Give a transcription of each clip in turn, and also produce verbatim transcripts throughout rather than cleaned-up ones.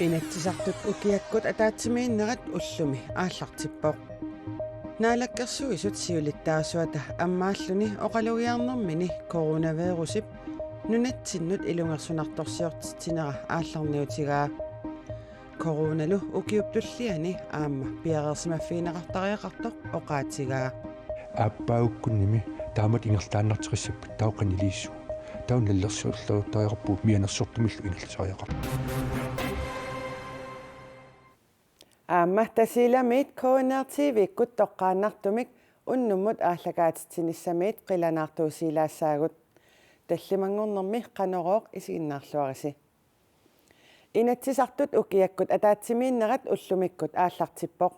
Inatsisartut ukiakkut ataatsimiinnerat ullumi aallartippoq. Naalakkersuisut siulittaasuata ammaalluni oqalugiarnermini coronavirusip nunatsinnut ilungersunartorsiortitsinera aallarniutigaa. Coronalu ukiup tulliani aamma piareersimaffigineqartariaqartoq oqaatigaa. Aappaagukkunnimi taamatut ingerlaannarteqassapput, taava qaniliissuugut. Taava nalilersorluartariaqarpugut mianersortumillu ingerlasariaqarpugut. Aamma Tasiilamiit K N R T V-kkut toqqaannartumik unnummut aallakaatitsinissamiit qilanaartuusiilaassaagut. Tallimanngornermi Qanorooq isiginnaarluarisi. Inatsisartut ukiakkut ataatsimiinnerat ullumikkut aallartippoq.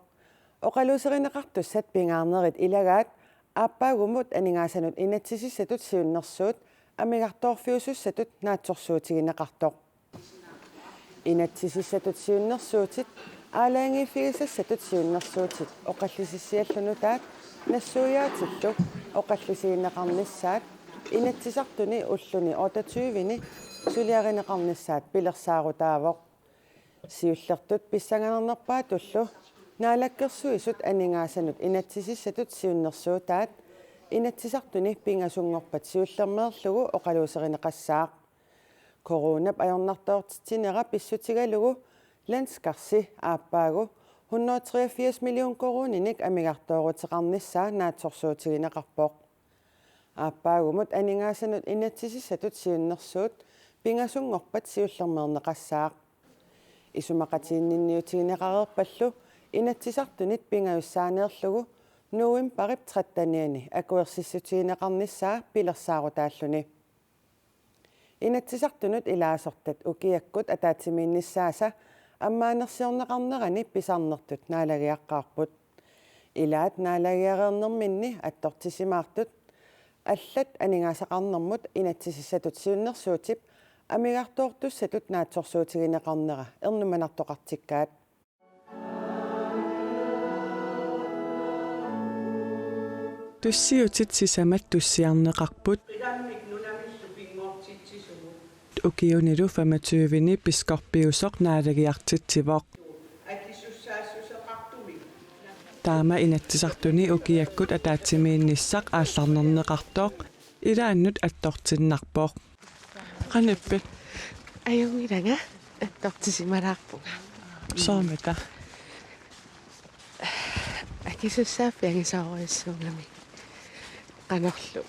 Oqaluuserineqartussat pingaarnerit ilagaat aappaagumut aningaasanut inatsisissatut siunnersuut amigartoorfiusussatut naatsorsuutigineqartoq. Inatsisissatut siunnersuutit, aalajangiiffigisassatut siunnersuutit, oqallisissiallu nutaat nassuiaatillu oqallisigineqarnissaat Inatsisartuni ulluni otteogtyveni suliarineqarnissaat pilersaarutaavoq. Siullertut pissanganarnerpaatullu Naalakkersuisut aningaasanut inatsisissatut siunnersuutaat Inatsisartuni pingasunngorpat siullermeerlugu oqaluuserineqassaaq. Coronap ajornartoortitsinera pissutigalugu landskarsi aappaagu hundrede og treogfirs million koruuninik amigartooruteqarnissaa naatsorsuutigineqarpoq. Aappaagumut aningaasanut inatsisissatut siunnersuut pingasunngorpat siullermeerneqassaaq. Isumaqatiginninniutigineqareerpallu Inatsisartunit pingajussaaneerlugu novembarip trettenianni akuersissutigineqarnissaa pilersaarutaalluni. Inatsisartunut ilaasortat ukiakkut ataatsimiinnissaasa ammaanersiorneqarnerani pisarnertut naalagiaqqaarput. Ilaat naalagiareernerminni attortisimaartut allat aningaasaqarnermut inatsisissatut siunnersuutip amigartoortussatut naatsorsuutigineqarnera ernumanartoqartikkaat. Tussiutit sisamat tussiarneqarput. Ukiunilu femogtyveni biskoppiusoq naalagiartitsivoq. Taama Inatsisartuni ukiakkut ataatsimiinnissaq aallarnerneqartoq ilaannut attortinnarpoq. Qanippit? Ajunngilanga, attortisimalaarpunga. Soormita? Akisussaaffiangisoorujussuugami. Qanorlu.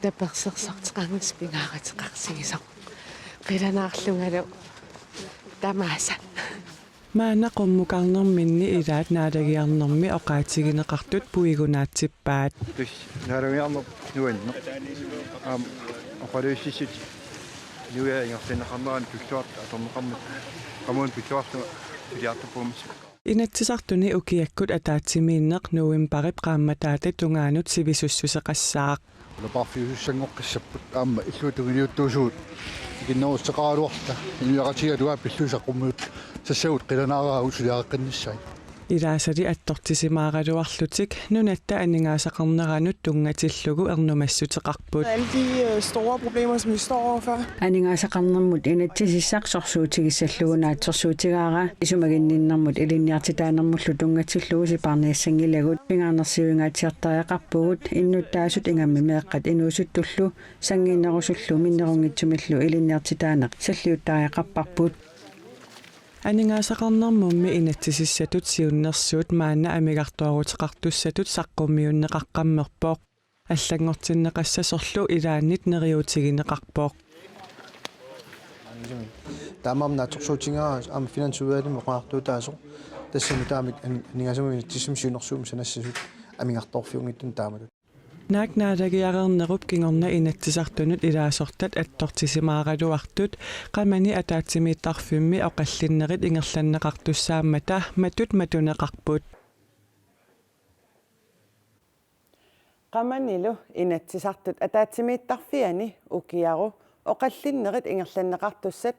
Tapersersorteqarnissaq pingaaruteqarsimasoq. Qilanaarlungalu tamaasa. Maanna qummukarnerminni ilaat naalagiarnermi oqaatigineqartut puigunaatippaat. Tassa naalagiarneq nuanneq. Aamma oqaluussissutit nuia ingerlanneqarnerani pilluartut atorneqarmata. Qamuuna pilluarlunga suliartorpugut. Inatsisartuni ukiakkut ataatsimiinneq novembarip qaammataata tungaanut sivisussuseqassaaq. Ulapaarfiusussanngoqqissapput aamma illuatungiliuttuusugut ikinnerussuteqaraluarluta inuiaqatigiit tungaanut pillugu saqqummiussassagut qilanaaraagut suliareqqinnissaat. Ilaasali attortisimaaraluarlutik nunatta aningaasaqarneranut tunngatillugu ernumassuteqarput. Alle de øh, store problemer, som vi står overfor. Aningaasaqarnermut inatsisissaq sorsuutigissallugu naatsorsuutigaara, isumaginninnermut ilinniartitaanermullu tunngatillugu sipaarniassanngilagut, pingaarnersiuingaatsiartariaqarpugut, innuttaasut ingammik meeqqat inuusuttullu, sanngiinnerusullu minnerunngitsumillu ilinniartitaaneq salliuttariaqarparput. Aningaasaqarnermummi inatsisissatut siunnersuut maanna amigartooruteqartussatut saqqummiunneqaqqammerpoq. Allanngortinneqassasorlu ilaannit neriuutigineqarpoq. Taamaammat naatsorsuutigaara aamma finansudvalgimi oqariartuutaasoq. Tassami taamik an-, aningaasanut inatsisissatut siunnersuummik sanassasut amigartoorfiunngitsunik taamatut. Naak naalagiareernerup kingorna Inatsisartunut ilaasortat attortisimaaraluartut Qamani ataatsimiittarfimmi oqallinnerit ingerlanneqartussaammata matut matuneqarput. Qamanilu Inatsisartut ataatsimiittarfiani ukiaru oqallinnerit ingerlanneqartussat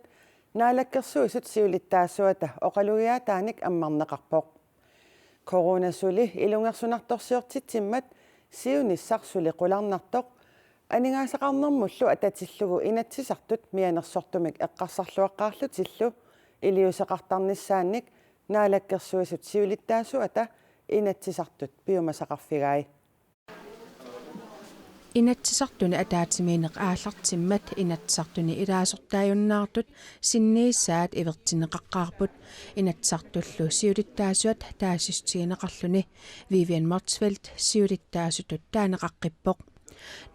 Naalakkersuisut siulittaasuata oqalugiaataanik ammarneqarpoq. Corona suli ilungersunartorsiortitsimmat siunissaq suli qularnartoq aningaasaqarnermullu atatillugu Inatsisartut mianersortumik eqqarsarluaqqaarlutillu Iliuuseqartarnissaannik Naalakkersuisut siulittaasuata Inatsisartut piumasaqarfigai. Inatsisartuni ataatsimiinneq aallartimmat Inatsisartuni ilaasortaajunnaartut sinniisaat ivertinneqaqqaarput. Inatsisartullu siulittaasuat taasissutigineqarluni Vivian Motzfeldt siulittaasutut taaneqaqqippoq.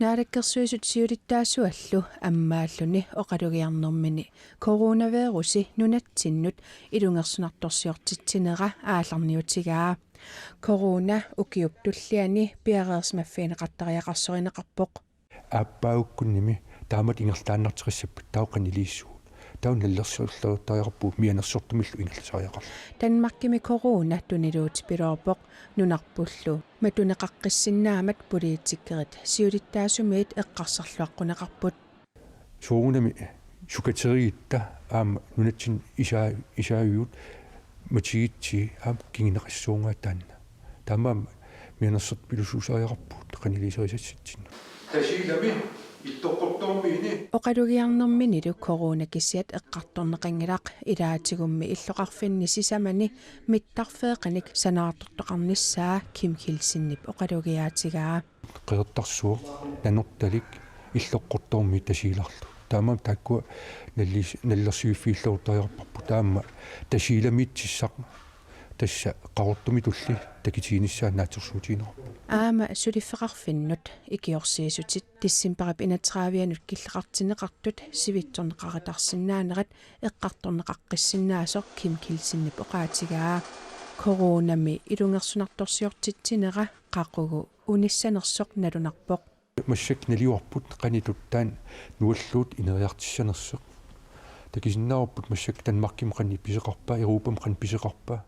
Naalakkersuisut siulittaasuallu ammaalluni oqalugiarnermini coronavirusi nunatsinnut ilungersunartorsiortitsinera aallarniutigaa. Corona ukiup tulliani piareersimaffigineqartariaqarsorineqarpoq. Aappaagukkunnimi taamatut ingerlaannarteqassappat taava qaniliissugut. Taava nallersorluartariaqarpugut mianersortumillu ingerlasariaqarluta. Danmarkimi corona tuniluutipiloorpoq, nunarpullu matuneqaqqissinnaammat politikerit siulittaasumiit eqqarsarluaqquneqarput. Soorunami sukateriitta aamma nunatsinni isaa-, isaavivut matigitsigit aamma kinguneqassasoorunga taanna. Taamaammat mianersortupilussuusariaqarpugut qaniliiserisassinnut. Tasiilami illoqqortoormiini. Oqalugiarnerminilu corona kisiat eqqartorneqanngilaq, ilaatigummi illoqarfinni sisamani mittarfeeqanik sanaartortoqarnissaa Kim Kielsenip oqalugiaatigaa. Qeqertarsuaq, Nanortalik, illoqqortoormiit Tasiilarlu. Taamaammat taakkua nallis-, nallersuiffigiilluartariaqarparput. Taamaammat Tasiilamiittussaq tassa Qaqortumitulli takitiginissaa naatsorsuutigineqarpoq. Aamma suliffeqarfinnut ikiorsiissutit decembarip enogtredivianut killeqartinneqartut sivitsorneqaritarsinnaanerat eqqartorneqaqqissinnaasoq Kim Kielsenip oqaatigaa. Coronami ilungersunartorsiortitsinera qaqugu unissanersoq nalunarpoq. Massakkut nalivarput qanoq ittuttaaq nualluut ineriartissanersoq. Takusinnaavarput massakkut Danmarkimi qanoq pisoqarpa, Europami qanoq pisoqarpa.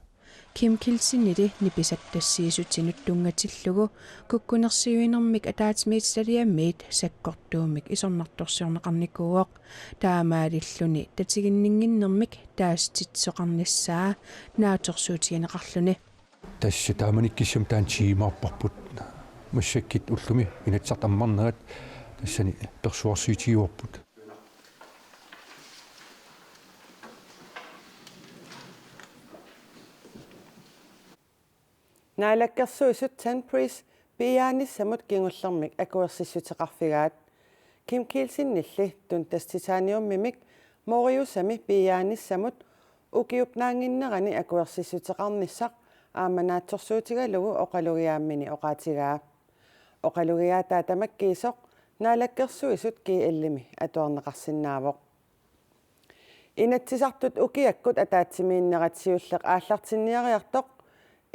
Kim Kielsenili nipisatut tassiissutinut tunngatillugu kukkunersiuinermik ataatsimiititaliamiit sakkortuumik isornartorsiorneqarnikuuvoq. Taamaalilluni tatiginninnginnermik taasititsisoqarnissaa naatsorsuutigineqarluni. Tassa taamanikkussamut taanna tiimaarparput. Massakkut ullumi Inatsisartut ammarnerat tassani persuarsiutigivarput. Naalakkersuisut Tanbreeze piiaanissamut kingullermik akuersissuteqarfigaat. Kim Kielsenilli Dundas Titaniumimik Moriusami piiaanissamut ukiup naannginnerani akuersissuteqarnissaq aamma naatsorsuutigalugu oqalugiaammini oqaatigaa. Oqalugiaataa tamakkiisoq Naalakkersuisut G L-imi atuarneqarsinnaavoq. Inatsisartut ukiakkut ataatsimiinnerat siulleq aallartinniariartoq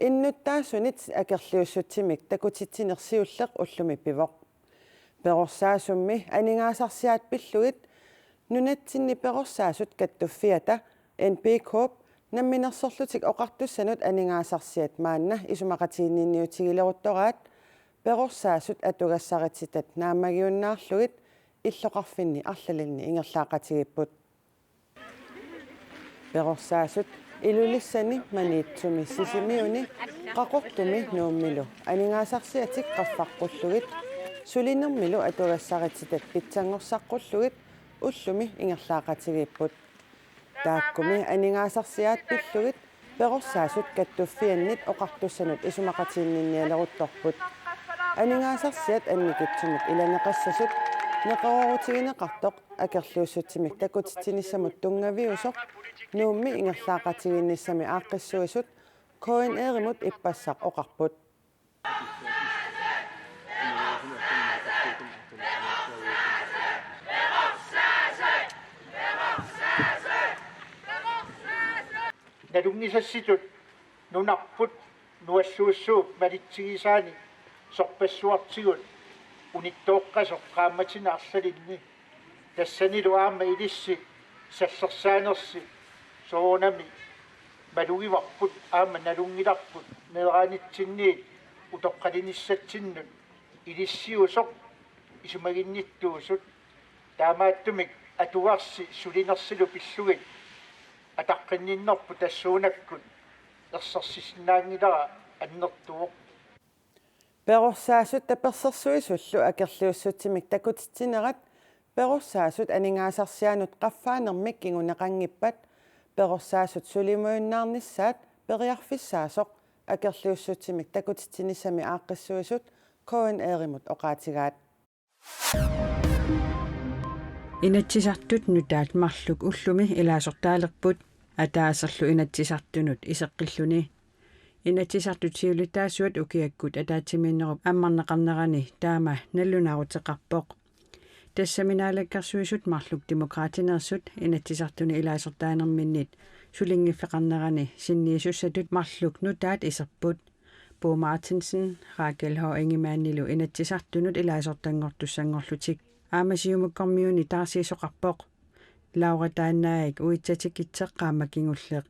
innuttaasunit akerliussutsimik takutitsineq siulleq ullumi pivoq. Perorsaasummi aningaasarsiaat pillugit nunatsinni perorsaasut kattuffiata N P K-p Namminersorlutik Oqartussanut aningaasarsiat maanna isumaqatiginninniutigileruttoraat perorsaasut atugassarititat naammagiunnaarlugit illoqarfinni arlalinni ingerlaaqatigiipput. Perorsaasut Ilulissani, Maniitsumi, Sisimiuni, Qaqortumi Nuummilu aningaasarsiatik qaffaqqullugit sulinermilu atugassarititat pitsanngorsaqqullugit ullumi ingerlaaqatigiipput. Taakkumi aningaasarsiaat pillugit perorsaasut kattuffiannit oqartussanut isumaqatiginninnialeruttorput. Aningaasarsiat annikitsumik ilaneqassasut neqeroorutigineqartoq akerliussutsimik takutitsinissamut tunngaviusoq Nuummi ingerlaaqatigiinnissami aaqqissuisut K N R-imut ippassaq oqarput. Nalunngisassitut nunarput nuassuussuup malitsigisaanik sorpassuartigut unittooqqasoq qaammatini arlalinni. Tassanilu aamma ilissi sallersaanersi soorunami malugivarput aamma nalunngilarput meeraanitsinniit utoqqalinissatsinnut ilissiusoq isumaginnittuusut, taamaattumik atugarsi sulinersilu pillugit ataqqinninnerput tassuunakkut ersersisinnaanngilara annertuvoq. Perorsaasut tapersersuisullu akerliussutsimik takutitsinerat perorsaasut aningaasarsiaanut qaffaanermik kinguneqanngippat perorsaasut sulimajunnaarnissaat periarfissaasoq akerliussutsimik takutitsinissami aaqqissuisut K N R-imut oqaatigaat. Inatsisartut nutaat marluk ullumi ilaasortaalerput ataaserlu Inatsisartunut iseqqilluni. Inatsisartut siulittaasuat ukiakkut ataatsimiinnerup ammarneqarnerani taama nalunaaruteqarpoq. Tassami naalakkersuisut marluk Demokraatineersut Inatsisartuni ilaasortaanerminnit sulinngiffeqarnerani sinniisussatut marluk nutaat iserput. Bo Martinsen, Rakel H. Ingemannilu Inatsisartunut ilaasortanngortussanngorlutik. Aamma Siumukkormiuni taarsiisoqarpoq. Laura Taannaik uitsatik itseqqaama kingulleq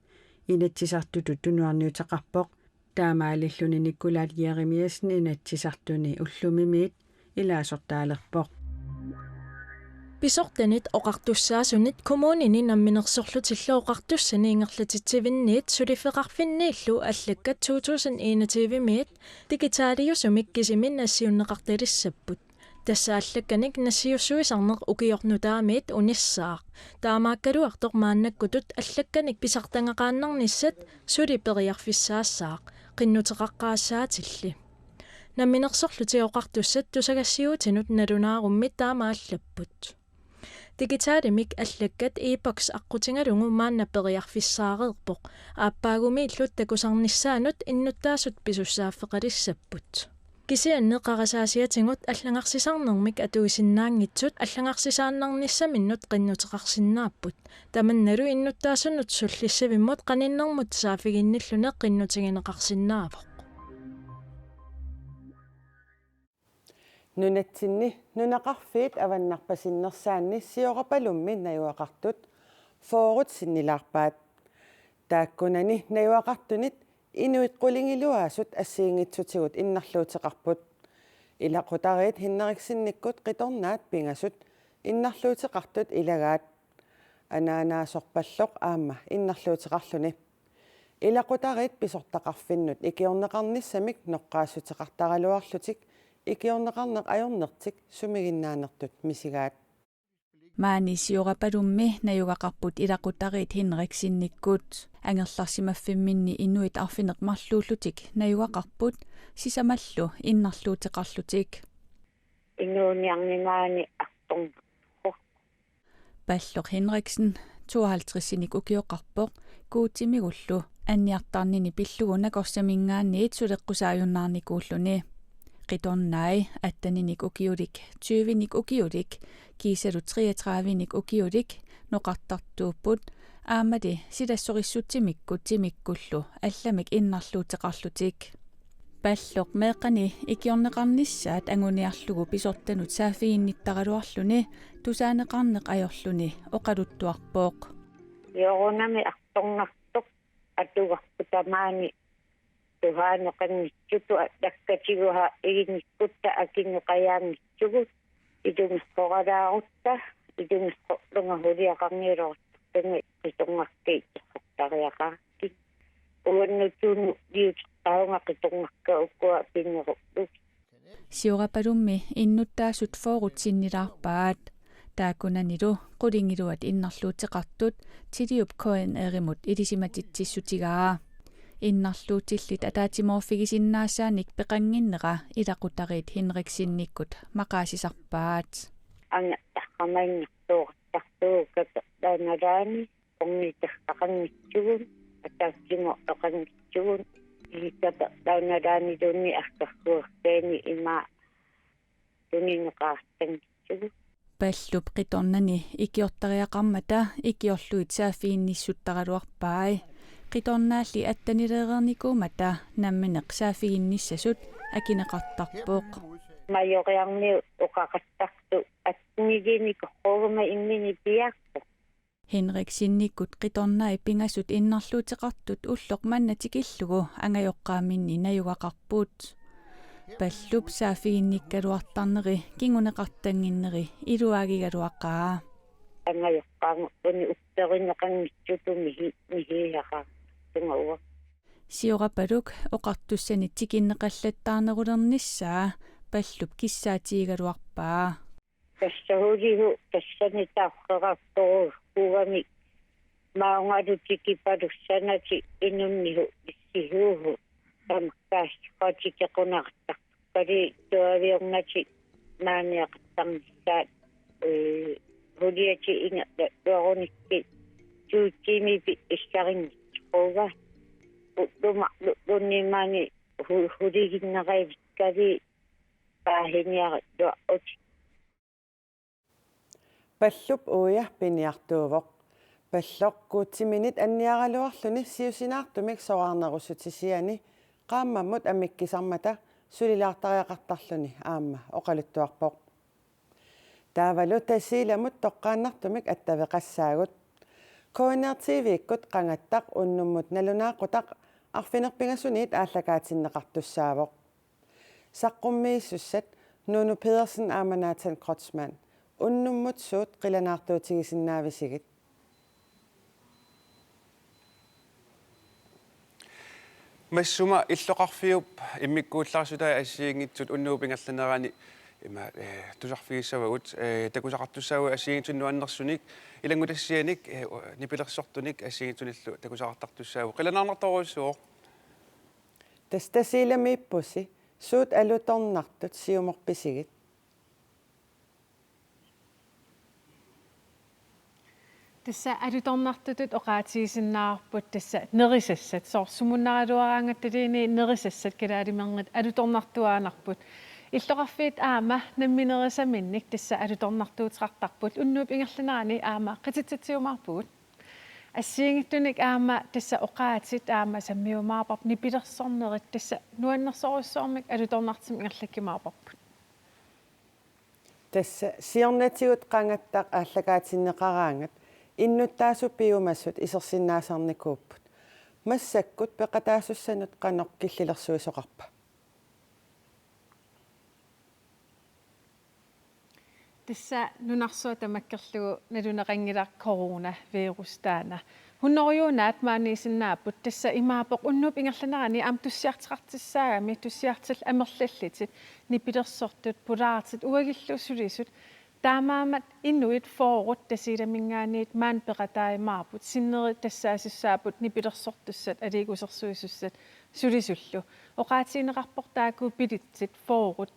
Inatsisartutut tunuarniuteqarpoq. Taamaalilluni Nikolaj Jeremiassen Inatsisartuni ullumimiit ilaasortaalerpoq. Pisortanit oqartussaasunit kommunini namminersorlutillu oqartussani ingerlatitsivinniit suliffeqarfinniillu allakkat to tusind enogtyve-miit digitaliusumik kisimi nassiunneqartalissapput. Tassa allakkanik nassiussuisarneq ukiornutaamiit unissaaq. Taamaakkaluartoq maannakkutut allakkanik pisartagaqaannarnissat suli periarfissaassaaq, qinnuteqaqqaassaatilli. Namminersorlutik oqartussat tusagassiuutinut nalunaarummi taama allapput. Digitalimik allakkat e-boks aqqutigalugu maanna periarfissaareerpoq, aappaagumiillu takusarnissaanut innuttaasut pisussaaffeqalissapput. Kisianni qarasaasiatigut allagarsisarnermik atuisinnaanngitsut allagarsisaannarnissaminnut qinnuteqarsinnaapput. Tamannalu innuttaasunut sullissavimmut qaninnermut saaffiginnilluni qinnutigineqarsinnaavoq. Nunatsinni nunaqarfiit avannarpasinnersaanni Siorapalummi najugaqartut fyrret sinnilaarpaat. Taakkunani najugaqartunit inuit qulingiluaasut assigiinngitsutigut innarluuteqarput. Ilaqutariit Hinriksenikkut qitornaat pingasut innarluuteqartut ilagaat. Anaanaasorpalloq aamma innarluuteqarluni. Ilaqutariit pisortaqarfinnut ikiorneqarnissamik noqqaassuteqartaraluarlutik ikiorneqarneq ajornertik sumiginnaanertut misigaat. Maani Siorapalummi najugaqarput ilaqutariit Hinriksenikkut. Angerlarsimaffimminni inuit arfineq-marluullutik najugaqarput sisamallu innarluuteqarlutik. Inuuniarnimaani artornarpoq. Balloq Hinriksen, tooghalvtredsinik ukioqarpoq, Guutimigullu anniartarnini pillugu nakorsaminngaanniit suleqqusaajunnaarnikuulluni. Qitornai atteninik ukiulik, tyvenik ukiulik, kiisalu treogtredivenik ukiulik noqartartuupput, aammali silassorissutsimikkut timikkullu allamik innarluuteqarlutik. Balloq meeqqani ikiorneqarnissaat anguniarlugu pisortanut saaffiginnittaraluarluni tusaaneqarneq ajorluni oqaluttuarpoq. Joorunami artornartoq atugarput tamaani tuhaaneqanngitsutut allakkatigut iginikkutta akineqajaanngitsugut. Ilungersoralaarutta, ilungersorlunga suliaqarnialeruttunga qitornartik isertariaqarakkit. Uannut tunulliuteqarunga qitornarka ukua pinerullugit. Siorapalummi innuttaasut fyrret sinnilaarpaat. Taakkunanilu qulingiluat innarluuteqartut Tiliup K N R-imut ilisimatitsissutigaa. Innarluutillit ataatsimoorfigisinnaasaannik peqannginnera ilaqutariit Hinriksenikkut maqaasisarpaat. Angerlarsimaannartuuqattaartugut katerlaanalaani, ornitaqanngitsugut, ataatsimoortoqanngitsugut, ilikkaterlaanalaaniluunniit akkarsuersaani ima tunineqartanngitsugut. Ballup qitornani ikiortariaqarmata ikiorlugit saaffiginnissuttaraluarpai. Qitornaalli attenileereernikuummata nammineq saaffiginnissasut akineqartarpoq. Majoriarmiut oqaqattartut atteniliinnikuuguma immini piaarpoq. Hinriksenikkut qitornai pingasut innarluuteqartut ulloq manna tikillugu angajoqqaaminni najugaqarput. Ballup saaffiginnikkaluartarneri kinguneqartannginneri iluaagigaluaqaa. Angajoqqaanngorluni upperineqanngitsutut mihi-, mihiiaqaartunga uanga. Siorapaluk oqartussanit tikinneqallattaarnerulernissaa Ballup kissaatigigaluarpaa. Tassa sulilu tassani taarserartorujussuugami Maungalu tikipalussanatik inunnihu issihuuhu tamakkaassuaq tikequnaqartartukkali tuaviornatik maaniaqartarnissaat, ee, huliatik ingerlalluarunikkit suutsimipit issarinngitsoqquga. Ullumarlu lunnimaani hu-, huliginneravikkali paahiniarluarut. Pallup uia piniartuuvoq. Palloq Guutiminit anniaraluarluni siusinaartumik soraarnerussutisiani qaammammut amikkisarmata sulilaartariaqartarluni aamma oqaluttuarpoq. Taavalu Tasiilamut toqqaannartumik attaveqassaagut. K N R T V-kkut Qangattaq unnummut nalunaaqutaq arfineq-pingasuniit aallakaatinneqartussaavoq. Saqqummiissussat Nuno Pedersen aamma Nathan Kreutzmann, unnummut suut qilanaartuutigisinnaavisigit? Massuma illoqarfiup immikkuullarissutaat assigiinngitsut unnuup ingerlanerani ima, eh, tusarfigissavagut, eh, takusaqartussaavugut assigiinngitsunik nuannersunik, ilanngutassianik, eh, nipilersortunik assigiinngitsunillu takusaqartartussaavugut. Qilanaarnartorujussuuvoq. Tassa Tasiilamiippusi, suut alutornartut siumorpisigit? Tassa alutornartutut oqaatigisinnaavarput tassa nerisassat, soorlu sumunnaraluaraangattaluunniit nerisassat kalaalimernit alutornartuaannarput. Illoqarfiit aamma namminerisaminnik tassa alutornartuuteqartarput, unnuup ingerlanerani aamma qititsitsiumaarpugut. Assigiinngitsunik aamma tassa oqaatsit aamma sammiumaarparput, nipilersornerit tassa nuannersorujussuarmik alutornartumik ingerlakkumaarparput. Tassa siornatigut Qangattaq aallakaatinneqaraangat innuttaasut piumasut isersinnaasarnikuupput. Massakkut peqataasussanut qanoq killilersuisoqarpa? Tassa nunarsuaq tamakkerlugu naluneqanngilaq coronavirus taanna. Hunnorujuunaat maaniisinnaapput, tassa imaappoq unnuup ingerlanerani aamma tussiartoqartussaagami, tussiartillit amerlallutik, nipilersortut, pulaartut, uagullu sulisut. Taamaammat inuit fyrret Tasiilaminngaanniit maani peqataajumaarput, sinneri tassaasussaaput nipilersortussat, aliikkusersuisussat sulisullu. Oqaatigineqarpoq taakku bilitsit fyrret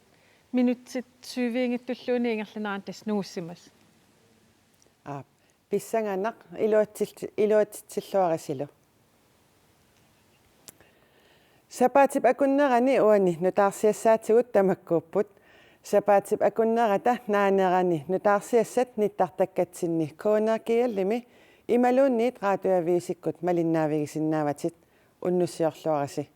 minutsit syviinngitsulluunniit ingerlanerani tassa nungussimasut. Aap, pissanganaq, iluatsit-, iluatsitsilluarisilu. Sapaatip akunnerani uani nutaarsiassaatigut tamakkuupput. Sapaatip akunnerata naanerani nutaarsiassat nittartakkatsinni K N R G L-imi imaluunniit Radioavisikkut malinnaavigisinnaavatit. Unnussiorluarisi.